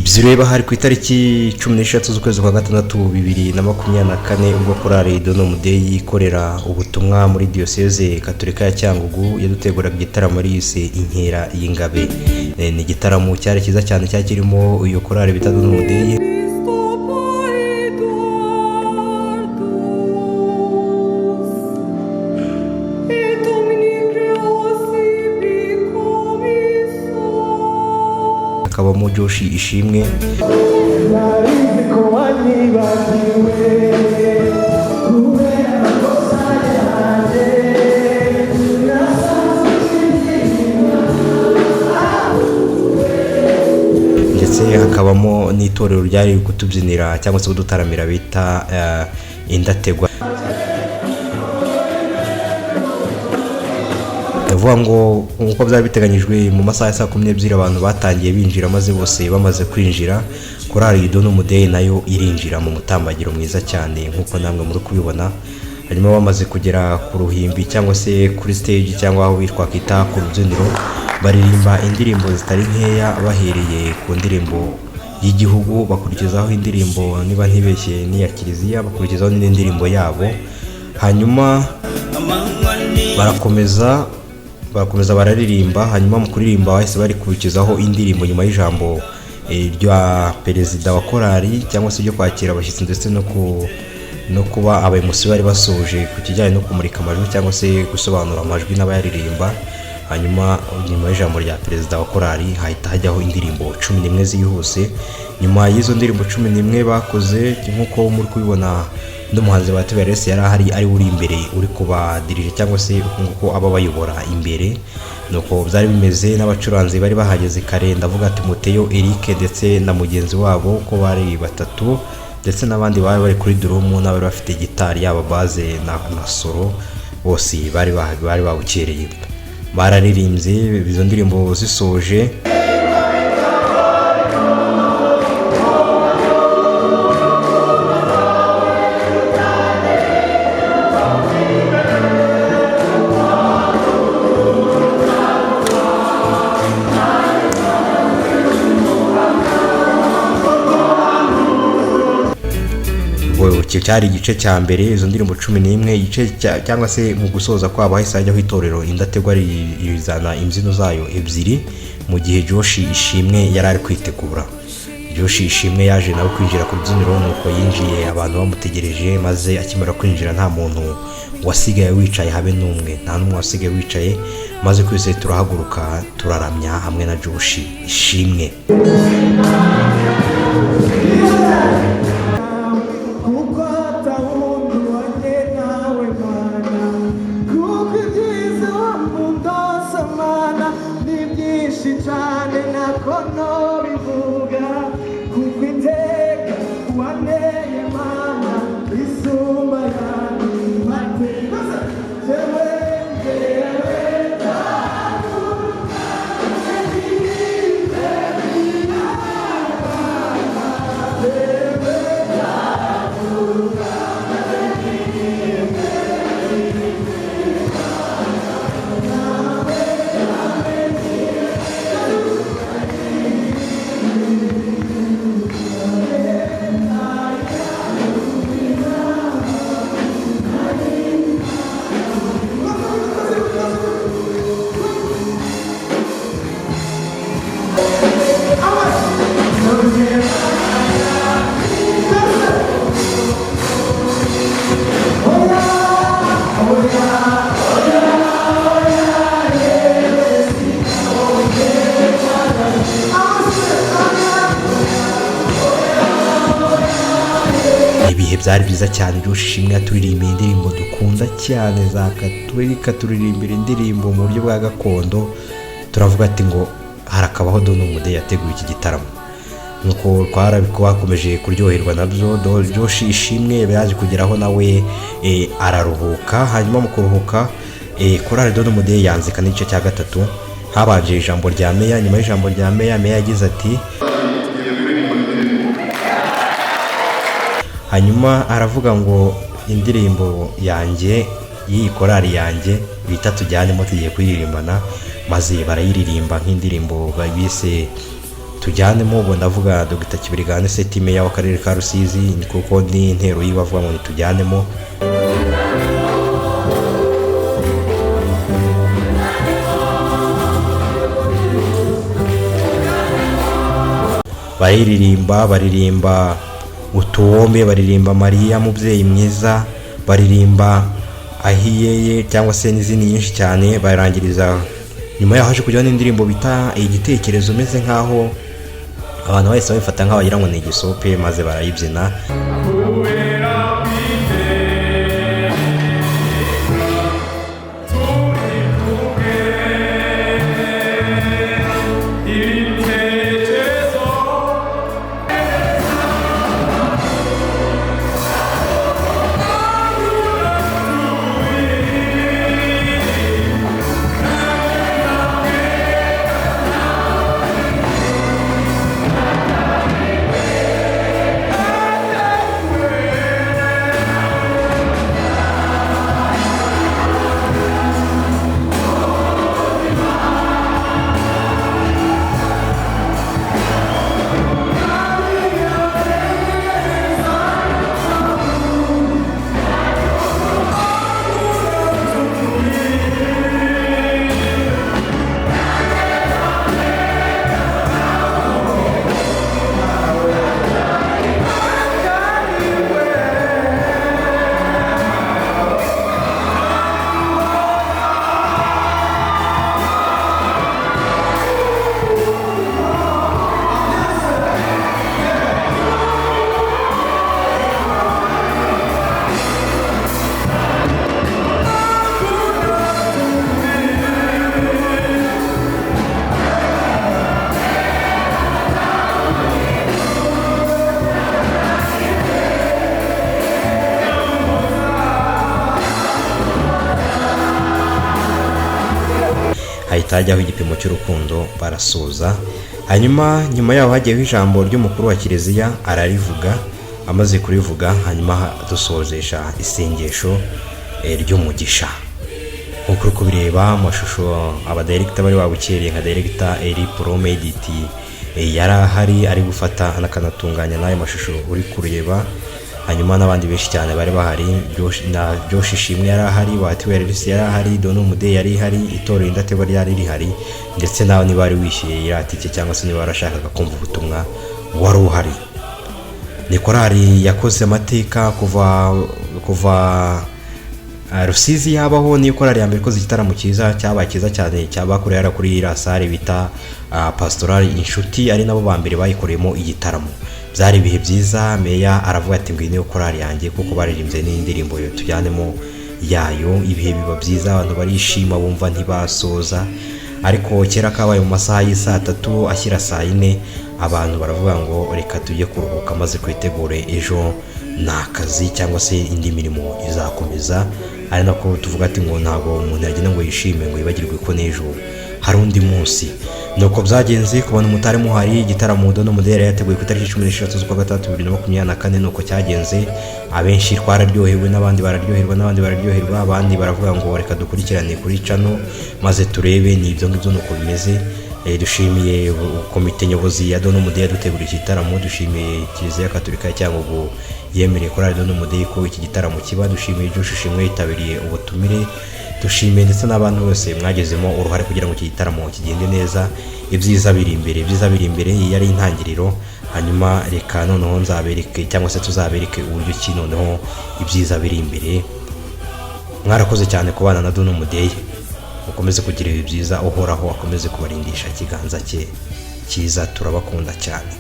Ibyo ureba hari ku itariki 16 z'ukwezi kwa gatandatu 2024, ubwo korali Donum Dei ikorera ubutumwa muri Diyoseze Katolika ya Cyangugu yaduteguraga igitaramo yise Inkera y'Ingabe. Ni igitaramo cyari cyiza cyane, cyari kirimo iyo korali bita Donum Dei, Cristo paitortus, et omni creo sibi commisso. Hakabamo Josh Ishimwe, Narizi ko wanyibagiwe kubera amakosa yanjye. Ndetse hakabamo n'itorero ryari kutubyinira cyangwa se kudutaramira bita Indategwa. Ndavuga ngo nk'uko byari biteganyijwe, mu masaha ya saa 12 abantu batangiye binjira, maze bose bamaze kwinjira, korali Donum Dei nayo irinjira mu mutambagiro mwiza cyane nk'uko namwe muri kubibona. Hanyuma bamaze kugera ku ruhimbi cyangwa se kuri stage, cyangwa aho twakwita ku rubyiniro, baririmba indirimbo zitari nkeya, bahereye ku ndirimbo y'igihugu, bakurikizaho indirimbo, niba ntibeshye, n'iya kiliziya, bakurikizaho n'indi ndirimbo yabo. Hanyuma barakomeza bararirimba. Hanyuma mu kuririmba bahise barikurikizaho indirimbo nyuma y'ijambo rya perezida wa korali, cyangwa se ryo kwakira abashyitsi, ndetse no kuba abayobozi bari basoje ku kijyanye no kumurika amajwi cyangwa se gusobanura amajwi n'abayaririmba. Hanyuma nyuma y'ijambo rya perezida wa korali hahita hajyaho indirimbo 11 zihuse. Nyuma y'izo ndirimbo 11 bakoze, nk'uko muri kubibona, n'umuhanzi wa TVRS yari ahari, ari uri imbere uri kubadirije, cyangwa se uko nguko aba bayobora imbere, nuko byari bimeze. N'abacuranzi bari bahageze kare, ndavuga Timoteyo Eric ndetse na mugenzi wabo, ko bari batatu, ndetse n'abandi bari bari kuri drum n'abari bafite gitari, yaba bass na solo, bose bari babukereye, bararirimbye. Izo ndirimbo zisoje, ubwo icyo cyari igice cya mbere, izo ndirimbo 11. Igice cyangwa se mu gusoza kwabo hahise hajyaho itorero Indategwa rizana imbyino zayo ebyiri, mu gihe Josh Ishimwe yari ari kwitegura. Josh Ishimwe yaje nawe kwinjira ku rubyiniro, nuko yinjiye abantu bamutegereje, maze akimara kwinjira nta muntu wasigaye wicaye, habe n'umwe, nta n'umwe wasigaye wicaye, maze twese turahaguruka turaramya hamwe na Josh Ishimwe. Kuko atawundi wanjye nawe Mana, kuko ibyiza wamundose Mana ni byinshi cyane, nako bivuga, kuko iteka waneye Mana isumba yanjye mateka jewe jewe. Ibihe byari byiza cyane. Josh Ishimwe yaturirimbiye indirimbo dukunda cyane za Katolika, turirimbira indirimbo mu buryo bwa gakondo, turavuga ati ngo harakabaho Donum Dei yateguye iki gitaramo. Nuko twakomeje kuryoherwa nabyo. Josh Ishimwe yaje kugeraho nawe araruhuka. Hanyuma mu kuruhuka, korali Donum Dei yanzika n'igice cya gatatu. Habanje ijambo rya meya. Nyuma y'ijambo rya meya, meya yagize ati, hanyuma aravuga ngo indirimbo yanjye y'iyi korali yanjye bita Tujyanemo tugiye kuyiririmbana, maze barayiririmba nk'indirimbo bise Tujyanemo, ubwo ndavuga Dr Kibiriga Anicet, meya w'akarere ka Rusizi, ni kuko ni intero yiwe avuga ngo nitujyanemo. Bariririmba, baririmba utuwombe, baririmba Mariya mubyeyi mwiza, baririmba ahiyeye cyangwa se n'izindi nyinshi cyane. Barangiriza nyuma yaho haje kujyaho n'indirimbo bita igitekerezo, umeze nk'aho abantu bahise babifata nk'aho wagira ngo ni igisope, maze barayibyina. Hahita hajyaho igipimo cy'urukundo, barasoza. Hanyuma nyuma yaho hagiyeho ijambo ry'umukuru wa kiliziya, ararivuga. Amaze kurivuga, hanyuma dusozesha isengesho ry'umugisha. Nk'uko uri kubireba amashusho, abadirekita bari babukereye nka director Eri Promedit yari ahari ari gufata akanatunganya n'ayo mashusho uri kureba. Hanyuma n'abandi benshi cyane bari bahari, na Josh Ishimwe yari ahari, Bahati Elisi yari ahari, Dona Umude yari ihari, itorero Indateba ryari rihari, ndetse nawe niba wari wishyuye iriya tike cyangwa se niba warashakaga kumva ubutumwa wari uhari. Ni korali yakoze amateka kuva Rusizi yabaho, niyo korali ya mbere ikoze igitaramo cyiza, cyabaye cyiza cyane, cyabakoreye hariya kuri iriya sare bita Pastoral Inshuti, ari nabo ba mbere bayikoreyemo igitaramo. Byari ibihe byiza. Meya aravuga ati ngwino niyo korali yanjye, kuko baririmbye n'indirimbo yo tujyanemo yayo. Ibihe biba byiza, abantu barishima, bumva ntibasoza. Ariko kera kabaye mu masaha y'isaa tatu ashyira saa yine, abantu baravuga ngo reka tujye kuruhuka maze twitegure ejo ni akazi cyangwa se indi mirimo izakomeza. Ari nako tuvuga ati ngo ntabwo umuntu yagenda ngo yishime ngo yibagirwe ko n'ejo hari undi munsi. Nuko byagenze ku bantu mutari muhari. Igitaramo Dona Umude yari yateguye ku itariki 16 z'ukwa gatandatu 2024, nuko cyagenze. Abenshi twararyohewe, n'abandi bararyoherwa, n'abandi bararyoherwa, abandi baravuga ngo reka dukurikirane kuri channel maze turebe. Ni ibyo ngibyo, nuko bimeze. Dushimiye komite nyobozi ya Dona Umude yaduteguriye iki gitaramo, dushimiye Kiliziya Katolika ya Cyangugu yemereye korali Dona Umude ko iki gitaramo kiba, dushimiye Josh Ishimwe yitabiriye ubutumire, dushimiye ndetse n'abantu bose mwagezemo uruhare kugira ngo iki gitaramo kigende neza. Ibyiza biri imbere, ibyiza biri imbere. Iyi yari intangiriro. Hanyuma reka noneho nzabereke cyangwa se tuzabereke uburyo ki noneho ibyiza biri imbere. Mwarakoze cyane kubana na Dona Umude, mukomeze kugira ibihe byiza, Uhoraho akomeze kubarindisha ikiganza cye cyiza. Turabakunda cyane.